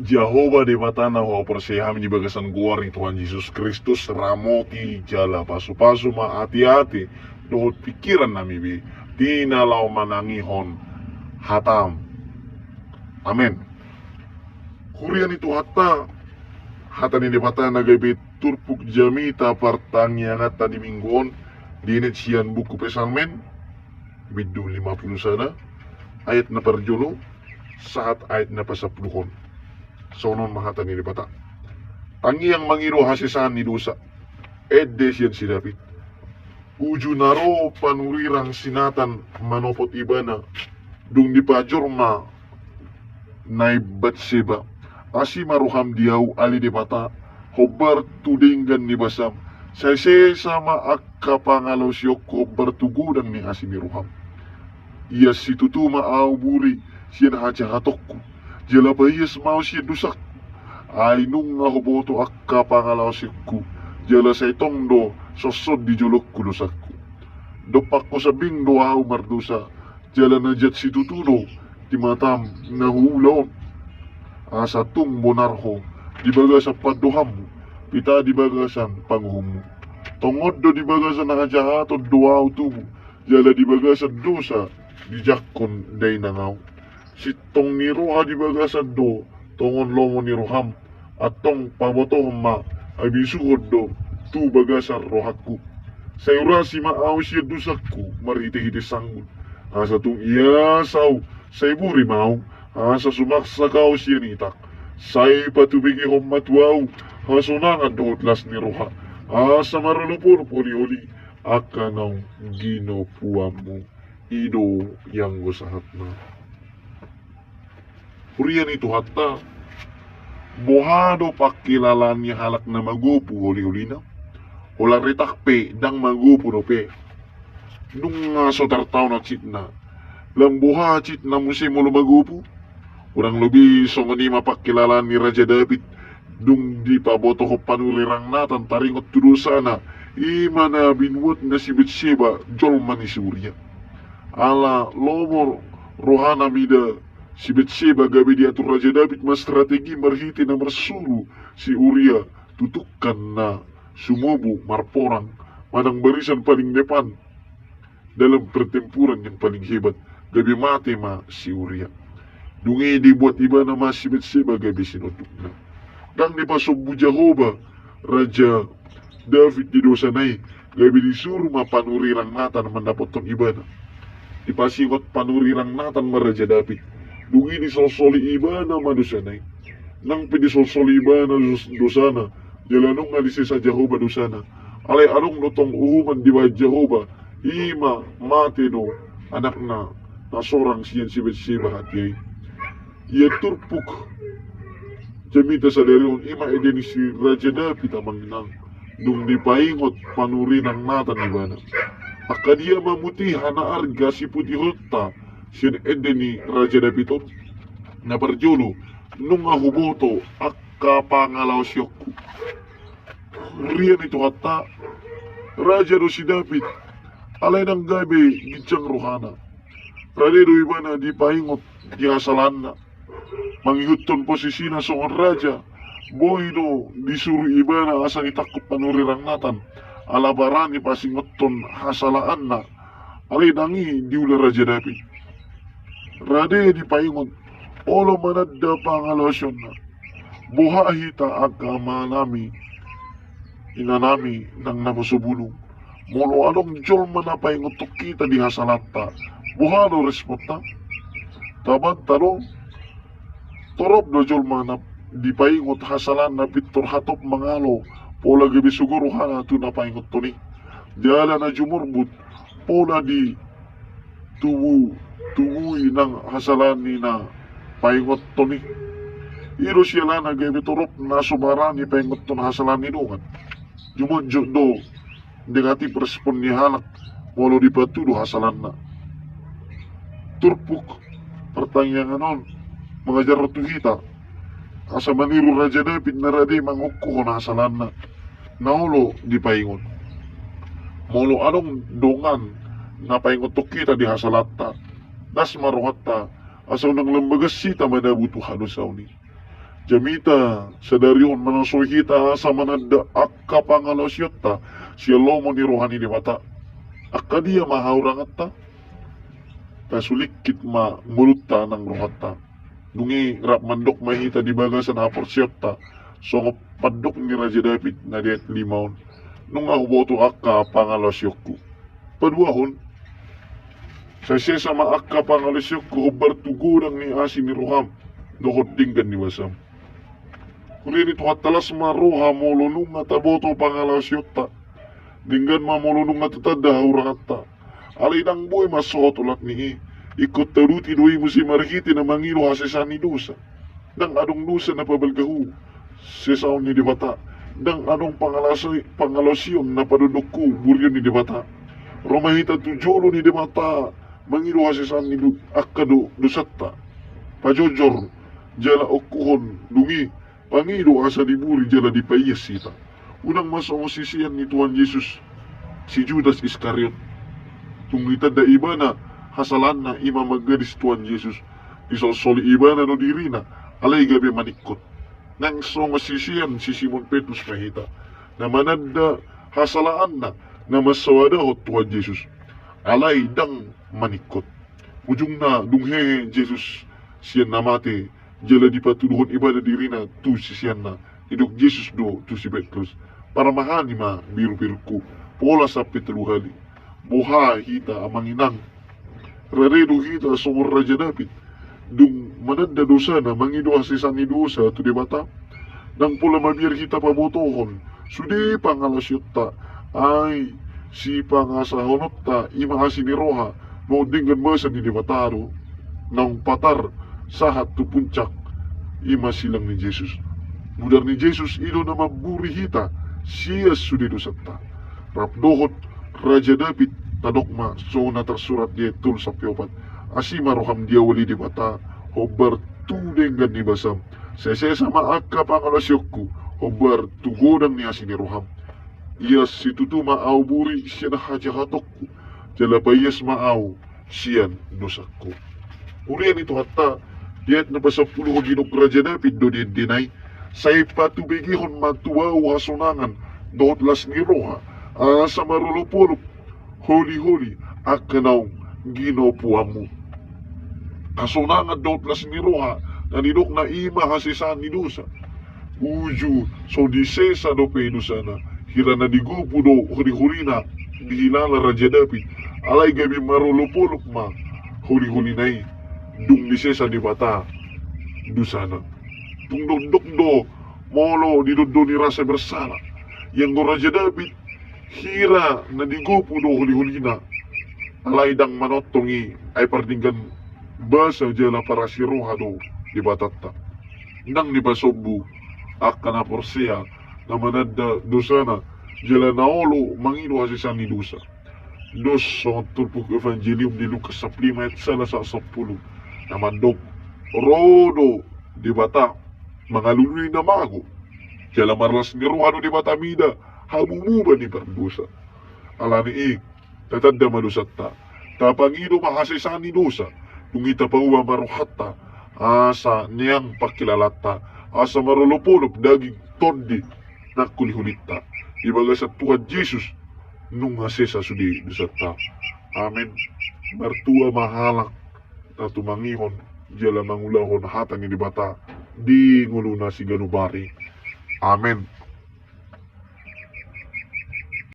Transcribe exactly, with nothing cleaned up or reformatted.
Jahowa Debata na huaporseai hami di bagasan goar ni Tuhan Jesus Kristus, ramoti jala pasupasu ma ateate dohot pingkiran nami be, di na laho manangihon hatam. Amen. Huria ni Tuhanta, hata ni Debata na gabe turpuk jamita partangianganta di minggu on, dienet sian buku Psalmen, bindu lima pulu sada, ayat na parjolo sahat ayat na pasampuluhon. Songon on ma hata ni Debata. Tangiang mangido hasesaan ni dosa. Ende sian si David. Uju na ro panurirang si Natan manopot ibana, dung dipajor ma nai Batseba. Asi ma roham di ahu, ale Debata, hombar tu denggan ni basam. Sai sesa ma angka pangalaosionku hombar tu godang ni asi ni roham. Ias situtu ma ahu buri sian hajahatonku, jala paias ma ahu sian dosangku. Ai nunga huboto angka pangalaosionku, jala sai tong do songon di jolongku dosangku. Dompak husambing do ahu mardosa, jala na jat situtu do di matam na huula on. Asa tung bonar ho di bagasan pandohanmu, pita di bagasan panguhummu. Tongon do di bagasan hajahaton do ahu tubu, jala di bagasan dosa dijangkon dainang ahu. Sintong ni roha di bagasan do tongon lomo ni roham, antong pabotohon ma habisuhon do tu bagasan rohangku. Sai urasi ma ahu sian dosangku marhitehite sanggul, asa tung ias ahu, sai buri ma ahu, asa sumaksak ahu sian itang. Sai patubegehon ma tu ahu hasonangan dohot las ni roha, asa marolopolop holiholi angka naung ginopuanmu. I do ianggo sahatna. Huria ni Tuhanta, boha do pangkilalaan ni halak na magopu holiholina? Holan retak pe ndang magopu dope. Nunga so tartaon hansitna. Lam boha hansitna muse molo magopu? Hurang lobi songon i ma pangkilalaan ni Raja David, dung dipabotohon panurirang Natan taringot tu dosana, i ma na binuatna si Betseba, jolma ni si Uria. Ala lomo rohana mida si Betseba, gabe diatur Raja David ma strategi marhite na marsuru si Uria tu tungkan na sumobu marporang, manang barisan paling depan dalam pertempuran yang paling hebat, gabe mate ma si Uria. Dung i dibuat ibana ma si Betseba gabe sinondukna. Ndang dipasombu Jahowa Raja David di dosana i, gabe disuru ma panurirang Natan mandapothon ibana. Dipasingot panurirang Natan ma Raja David. Dung i disolsoli ibana ma dosana i. Nang pe disolsoli ibana dos-, dosana, jala nunga disesa Jahowa dosana, alai adong do tong uhuman dibahen Jahowa, i ma mate do anakna na sorang sian si Betseba hatiha i. Ia turpuk jamita sadari on i ma ende ni si Raja David, amang inang, dung dipaingot panurirang Natan ibana. Angka dia ma mutiha na arga siputihonta sian ende ni Raja David on? Na parjolo, nunga huboto angka pangalaosionku. Huria ni Tuhanta, raja do si David, alai ndang gabe ginjang rohana. Rade do ibana dipaingot di hasalaanna. Mangihuthon posisina songon raja, boi do disuru ibana asa ditangkup panurirang Natan, ala barani pasingothon hasalaanna. Alai ndang i diula Raja David. Rade dipaingot, olo mananda pangalaosionna. Boha hita angka amanami, inanami nang naposo bulung, molo adong jolma na paingothon hita di hasalaanta, boha do responta? Tabanta do? Torop do jolma na dipaingot hasalaanna pintor hatop mangalo, pola gabe sogo rohana tu na paingothon i. Jala na jumorbut, pola di tubu, tubui nang hasalaanna na paingothon i. I do sialana gabe torop na so barani paingothon hasalaanna i dongan. Jumonjot do negatif respon ni halak molo dipatudu hasalaanna. Turpuk partangiangan on mangajarhon tu hita asa maniru Raja David na rade mangungkuphon hasalaanna na olo dipaingot. Molo adong dongan na paingothon hita di hasalaanta, das ma rohanta asa unang lam bagas hita madabu tu hadosaon i. Jamita sadarihon manarsoi hita asa mananda angka pangalaosionta sian lomo ni roha ni Debata. Angka dia ma hahuranganta? Tasulingkit ma ngolunta nang rohanta. Dung i rap mandok ma hita di bagasan haporseaonta songon pandok ni Raja David na di ayat lima on: Nunga huboto angka pangalaosionku. Paduahon, sai sesa ma angka pangalaosionku hombar tu godang ni asi ni roham dohot denggan ni basam. Huria ni Tuhanta, las ma roha molo nunga taboto pangalaosionta. Denggan ma molo nunga tatanda hahuranganta. Alai ndang boi mansohot olat ni i. Ingkon tauduti do i muse marhite na mangido hasesaan ni dosa. Ndang adong dosa na pabalgahu sesaon ni Debata. Ndang adong pangalaosi-, pangalaosion na padondonghu burion ni Debata. Ro ma hita tu jolo ni Debata mangido hasesaan ni do-, angka do-, dosanta. Pajojor jala ongkuhon, dung i pangido asa diburi jala dipaias hita. Unang ma songon sisean ni Tuhan Jesus si Judas Iskariot. Dung ditanda ibana hasalaanna, i ma manggadis Tuhan Jesus. Disolsoli ibana do dirina, alai gabe maningkot. Nang songon sisean si Simon Petrus ma hita, na mananda hasalaanna na mansoadahon Tuhan Jesus, alai ndang maningkot. Ujungna, dung hehe Jesus sian na mate jala dipatuduhon ibana dirina tu siseanna, didok Jesus do tu si Petrus: Parmahani ma birubirungku pola sampe tolu hali. Boha hita, amang inang? Rade do hita songon Raja David, dung mananda dosana, mangido hasesaan ni dosa tu Debata? Ndang pola mabiar hita pabotohon sude pangalaosionta. Ai sipangasahononta i ma asi ni roha dohot denggan basa ni Debata do, naung patar sahat tu puncak, i ma silang ni Jesus. Mudar ni Jesus i do na mamburi hita sian sude dosanta. Rap dohot Raja David, tadok ma songon na tarsurat di ayat tolu sampe opat: Asi ma roham diawali Debata hombar tu denggan ni basam. Sai sesa ma angka pangalaosionku hombar tu godang ni asi ni roham. Ias situtu ma ahu buri sian hajahatonku, jala paias ma ahu sian dosangku. Huria ni Tuhanta, di ayat na pasampuluhon didok Raja David do di endena i: Sai patubegehon ma tu ahu hasonangan dohot las ni roha, asa marolopolop holiholi angka naung ginopuanmu. Hasonangan dohot las ni roha na nidokna i ma hasesaan ni dosa. Uju so disesa dope dosana, hira na digopu do holiholina dihilala Raja David, alai gabe marolopolop ma holiholina i dung disesa Debata dosana. Tung dokdok do molo didondoni rasa bersala. Ianggo Raja David, hira na digopu do holiholina, alai ndang manongtong i, ai pardenggan basa jala parasi roha do Debatanta. Ndang dipasombu angka na porsea na mananda dosana jala na olo mangido hasesaan ni dosa. Dos songon turpuk Evangelium di Lukas sampulu lima ayat sada sahat sampulu, na mandok: Ro do Debata mangalului na mago, jala marlas ni roha do Debata mida hamubamuba ni pardosa. Alani i, tatanda ma dosanta, tapangido ma hasesaan ni dosa, dung i tapauba ma rohanta asa neang pangkilalaanta, asa marolopolop daging tondi nang holiholinta. Di bagasan Tuhan Jesus nunga sesa sude dosanta. Amen. Martua ma halak na tumangihon jala mangulahon hata ni Debata di ngoluna siganup ari. Amen.